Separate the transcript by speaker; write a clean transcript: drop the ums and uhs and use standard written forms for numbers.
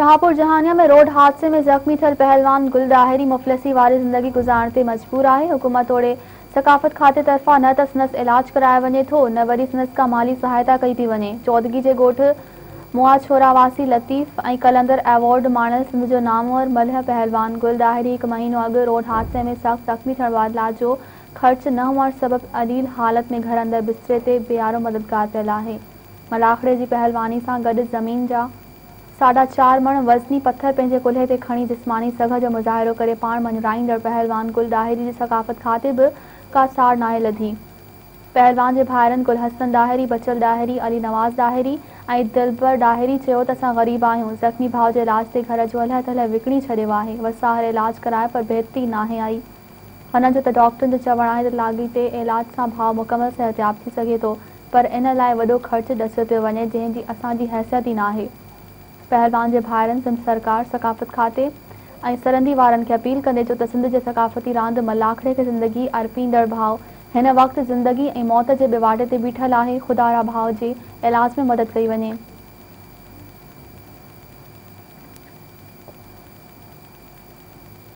Speaker 1: Shahpur Jahanian ۾ road حادثي ۾ زخمي ٿيل پهلوان گل ڏاهري مفلسي واري زندگي گذارڻ تي مجبور آهي، حڪومت توڙي ثقافت کاتي طرفان نه ته سندس علاج ڪرايو وڃي ٿو نه وري سندس ڪا مالي سهائتا ڪئي پئي وڃي. چودڳي جي ڳوٺ مئاڇورا واسي لطيف ۽ قلندر ايوارڊ ماڻيل سنڌ جو نامور ملهه پهلوان گل ڏاهري هڪ مهينو اڳ روڊ حادثي ۾ سخت زخمي ٿيڻ بعد علاج جو خرچ نه هئڻ سبب عليل حالت ۾ گهر اندر بستري تي بي يارو مددگار پيل آهي. ملاکڙي جي پهلواني سان گڏ زمين جا ساڍا چار مڻ وزني پٿر پنهنجي ڪلهي تي کڻي جسماني سگهه جو مظاهرو ڪري پاڻ مڃرائيندڙ پهلوان گل ڏاهري جي ثقافت کاتي به ڪا ساڙ ناهي لڌي. پهلوان جي ڀائرن گل حسن ڏاهري، بچل ڏاهري، علي نواز ڏاهري ۽ دلبر ڏاهري چيو ته اسان غريب آهيون، زخمي ڀاء جي علاج تي گهر جو الهه تلهه وڪڻي ڇڏيو آهي، وساهر علاج ڪرايو پر بهتري ناهي آئي. هنن جو ته ڊاڪٽرن جو چوڻ آهي ته لاڳيتي علاج سان ڀاء مڪمل صحتياب ٿي سگهي ٿو پر ان لاء وڏو خرچ ڏسيو پيو وڃي جنهن جي اسان جي حيثيت ئي ناهي. پهلوان جي ڀائرن سنڌ سرڪار، ثقافت کاتي ۽ سرندي وارن کي اپيل ڪندي چيو ته سنڌ جي ثقافتي راند ملاکڙي کي زندگي ارپيندڙ ڀاء هن وقت زندگي ۽ موت جي ٻه واٽي تي بيٺل آهي خدارا ڀاء جي علاج ۾ مدد ڪئي وڃي.